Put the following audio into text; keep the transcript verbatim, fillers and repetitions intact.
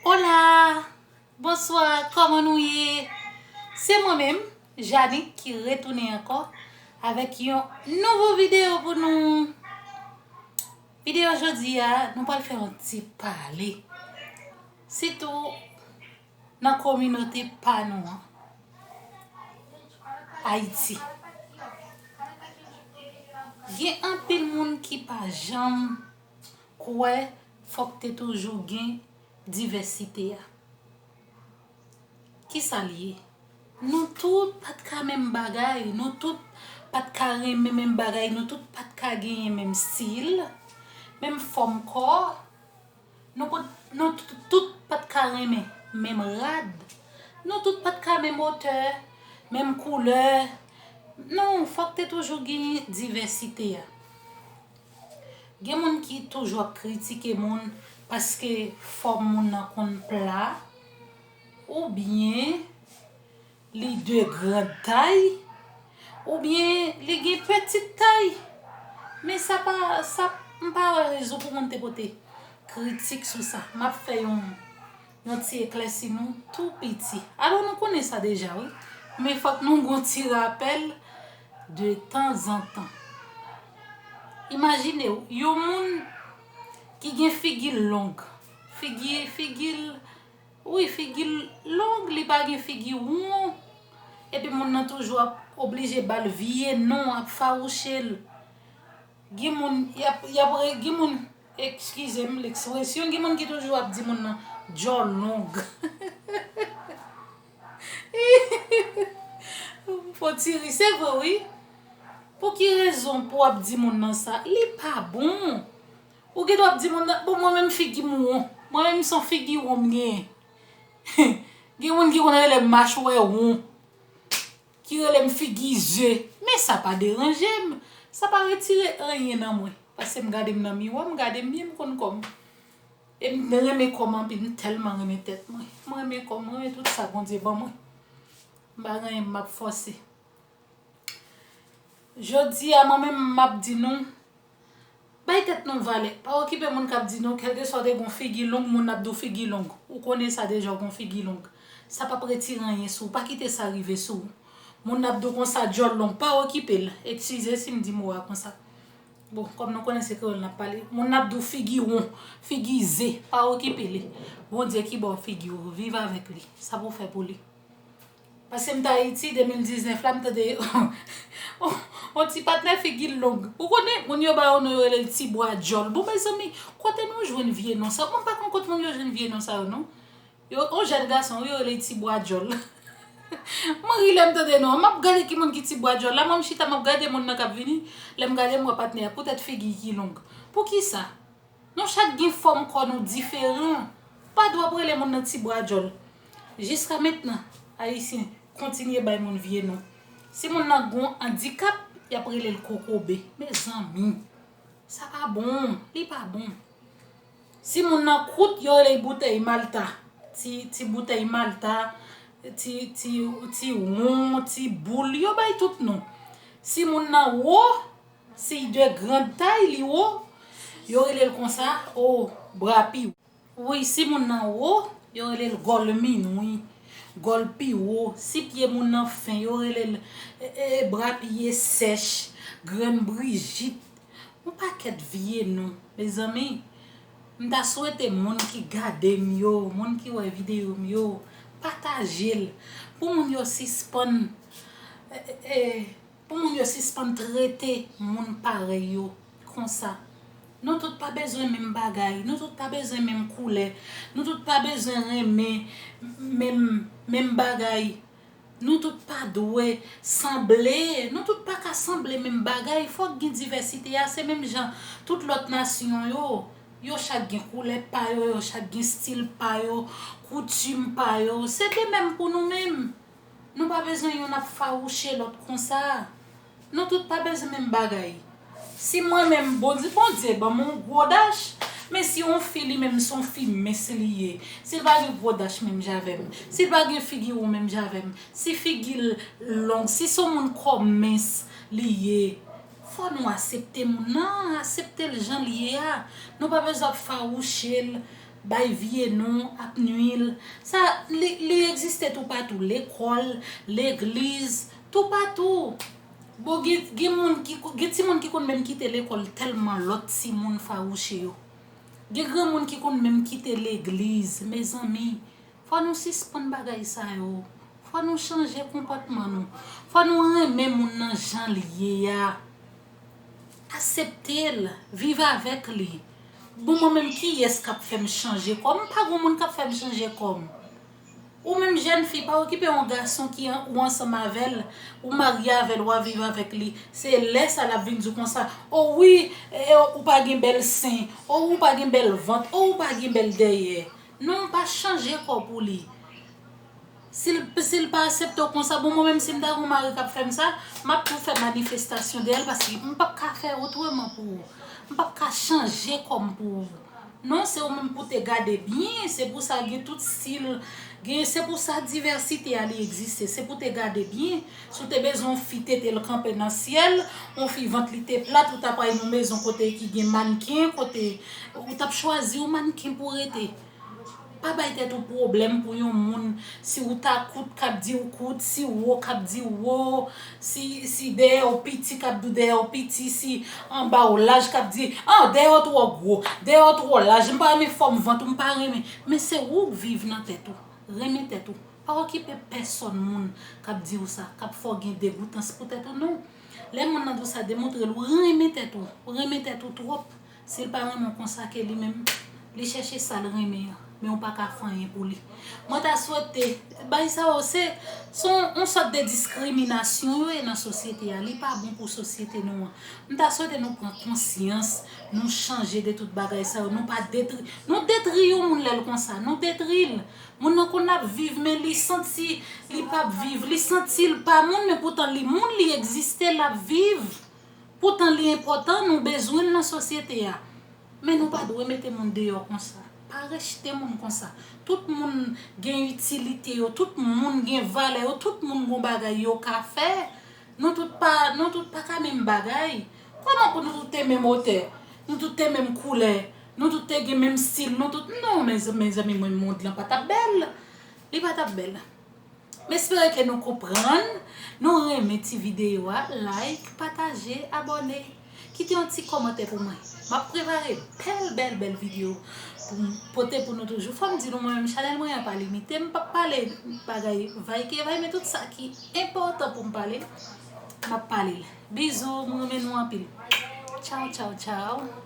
Hola! Bonswa, kòman nou ye? Se mwen menm, Janique, ki retounen ankò avèk yon nouvo videyo pou nou. Videyo jodi a, nou pral fè yon ti pale. Sitou nan kominote pa nou an, Ayiti. Gen anpil moun ki pa janm kwè fòk te toujou gen divèsite a. Kisa l ye? Nou tout pa t ka menm bagay, nou tout pa t ka renmen menm bagay, nou tout pa t ka genyen menm stil, menm fòm kò. Nou, pot- nou tout, tout pa t ka renmen menm rad. Nou tout pa t ka menm otè, menm koulè. Non, fòk te toujou gen divèsite a. Gen moun ki toujou ap kritike moun paske fòm moun nan konn pla, oubyen li de grand tay, oubyen li gen pitit tay. Men sa pa, sa, m pa wè rezon pou moun te pote kritik sou sa. M ap fè yon, yon ti eklèsi nou tou piti. Alò, nou konnen sa deja, wi. Men fòk nou gon ti rapèl de tanzantan. Imajine w, yon moun ki gen figi long, figi, figi l, wi, figi l long, li pa gen figi won. Epi moun nan toujou ap oblije ba l vye non, ap fawouche l. Gen moun, y ap, y ap re-, gen moun, eskize m lekspresyon, gen moun ki toujou ap di moun nan djòl long. M fon ti ri, se vre, wi. Pou ki rezon pou w ap di moun nan sa? Li pa bon. Ou gen dwa ap di moun nan, bon, mwen menm figi m won. Mwen menm se yon figi won m genyen. Gen moun ki konn rele m machwè won, ki rele m figi ze. Men sa pa deranje m. Sa pa retire anyen nan mwen. Paske m gade m nan miwa, m gade m byen, m konn kò m. E m renmen kò m anpil, m tèlman renmen tèt mwen. M renmen kò m, m renmen tout sa Bondye ban mwen. M pa gen anyen m ap fòse. Jodi a, mwen menm, m ap di nou, bay tèt nou valè. Pa okipe moun k ap di nou, kèlkeswa w te gen yon figi long, moun ap di w figi long. Ou konnen sa deja, w gen yon figi long. Sa p ap retire anyen sou ou. Pa kite sa rive sou ou. Moun ap di w konsa, djòl long, pa okipe l. Eskize si m di mo a konsa. Bon, kòm nou konnen se kreyòl n ap pale. Moun ap di w figi won, figi ze, pa okipe li. Bondye ki ba w figi w, viv avèk li. Sa pou w fè pou li. Paske m t Ayiti de mil diznèf la, m tande yon ti patnè figi l long. Ou konnen, moun yo ba yo non, yo rele l Ti Bwa Djòl. Bon, mezanmi, kote nou jwenn vye non sa yo? Mwen pa konn kote moun yo jwenn vye non sa yo, non. Yo, yon jèn gason, wi, yo rele Ti Bwa Djòl. Mwen ri lè m tande non an. M ap gade ki moun ki Ti Bwa Djòl la. Mwen, m chita, m ap gade moun nan k ap vini. Lè m gade, m wè patnè a, poutèt figi ki long. Poukisa? Nou chak gen fòm kò nou diferan. Pa dwe ap rele moun nan Ti Bwa Djòl. Jiska mentnan, Ayisyen kontinye bay moun vye non. Si moun nan gen yon andikap, y ap rele l kokobe. Mezanmi, sa pa bon. Li pa bon. Si moun nan kout, yo rele l boutèy Malta. Ti, ti boutèy Malta, ti, ti, ti won, ti boul, yo bay tout non. Si moun nan wo, si l de grand tay, li wo, yo rele l konsa, o, bra pi wo. Wi, si moun nan wo, yo rele l gòl minwi, gòl pi wo. Si pye moun nan fen, yo rele l, e, e, e, bra piye sèch, grenn Brijit. Yon pakèt vye non, mezanmi. M ta swete moun ki gade m yo, moun ki wè videyo m yo, pataje l. Pou moun yo sispann, e, e, e, pou moun yo sispann trete moun parèy yo konsa. Nou tout pa bezwen menm bagay, nou tout pa bezwen menm koulè, nou tout pa bezwen renmen menm, menm bagay. Nou tout pa dwe sanble, nou tout pa ka sanble menm bagay. Fòk gen divèsite a, se menm jan tout lòt nasyon yo. Yo chak gen koulè pa yo, yo chak gen stil pa yo, koutim pa yo. Se de menm pou nou menm. Nou pa bezwen yonn ap fawouche lòt konsa. Nou tout pa bezwen menm bagay. Si mwen menm, Bondye, Bondye ban m yon gwo dach, men si yon fi li menm se yon fi mens li ye, si l pa gen gwo dach menm jan avè m, si l pa gen figi won menm jan avè m, si figi l long, si se yon moun kò mens li ye, fò nou aksepte moun nan, aksepte l jan l ye a. Nou pa bezwen ap fawouche l. bay vye non, ap nwi l. Sa, li, li egziste toupatou. Lekòl, legliz, toupatou. Bon, gen, gen moun ki, gen timoun ki konn menm kite lekòl tèlman lòt timoun fawouche yo. Gen granmoun ki konn menm kite legliz. Mezanmi, fò nou sispann bagay sa yo. Fò nou chanje konpòtman nou. Fò nou renmen moun nan jan l ye a. Aksepte l, viv avèk li. Bon, mwen menm, kiyès k ap fè m chanje kò m? Pa gen moun k ap fè m chanje kò m. Ou menm jèn fi, pa okipe yon gason ki an, ou ansanm avè l, ou marye avè l, w ap viv avèk li. Se lè sa l ap vin di w konsa, o wi, e, ou pa gen bèl sen, o ou pa gen bèl vant, o ou pa gen bèl dèyè. Non, pa chanje kò pou li. Si l, si l pa aksepte w konsa, bon, mwen menm, si m ta gen yon mari k ap fè m sa, m ap tou fè manifestasyon dèyè l, paske m p ap ka fè otreman pou ou. M p ap ka chanje kò m pou ou. Non, se ou menm pou te gade byen, se pou sa gen tout stil, gen, se pou sa divèsite a li egziste, se pou te gade byen. Si w te bezwen yon fi tete l kanpe nan syèl, yon fi vant li te plat, ou t ap al yon mezon kote ki gen mannken, kote ou t ap chwazi yon mannken pou rete. Pa bay tèt ou pwoblèm pou yon moun, si ou ta kout k ap di w kout, si wo k ap di wo, si, si dèyè w piti k ap di w dèyè w piti, si anba w laj k ap di, ah, dèyè w twò gwo, dèyè w twò laj, m pa renmen fòm vant ou, m pa renmen. Men se ou k viv nan tèt ou. Renmen tèt ou. Pa okipe pèsòn moun k ap di w sa, k ap fè w gen degoutans pou tèt ou, non. Lè moun nan di w sa, demontre l ou renmen tèt ou. Ou renmen tèt ou twòp. Si l pa renmen w konsa, ke li menm, li chèche sa l renmen an, men ou pa ka fè anyen pou li. Mwen ta swete, bagay sa yo, se, se yon, yon sòt de diskriminasyon yo ye nan sosyete a. Li pa bon pou sosyete nou an. M ta swete nou pran konsyans, nou chanje de tout bagay sa yo. Nou pa detri, nou detri yon moun lè l konsa. Nou detri l. Moun nan konn ap viv, men li santi li p ap viv. Li santi l pa moun, men poutan li moun, li egziste, l ap viv. Poutan li enpòtan, nou bezwen l nan sosyete a. Men nou pa dwe mete moun deyò konsa. Pa rejte moun konsa. Tout moun gen itilite yo, tout moun gen valè yo, tout moun gen bagay yo ka fè. Nou tout pa, nou tout pa ka menm bagay. Kòman pou nou tout te menm otè? Nou tout te menm koulè? Nou tout te gen menm stil? Nou tout, non, mezanmi, mezanmi, mwen, mond lan pa t ap bèl. Li pa t ap bèl. M espere ke nou konprann, nou renmen ti videyo a, like, pataje, abòne, kite yon ti kòmantè pou mwen. M ap prepare bèl, bèl, bèl videyo pou m pote pou nou toujou. Fò m di nou, mwen menm, chanèl mwen an pa limite, m p ap pale bagay vay ke vay, men tout sa ki enpòtan pou m pale, m ap pale l. Bizou, m renmen nou anpil. Tchaw, tchaw, tchaw.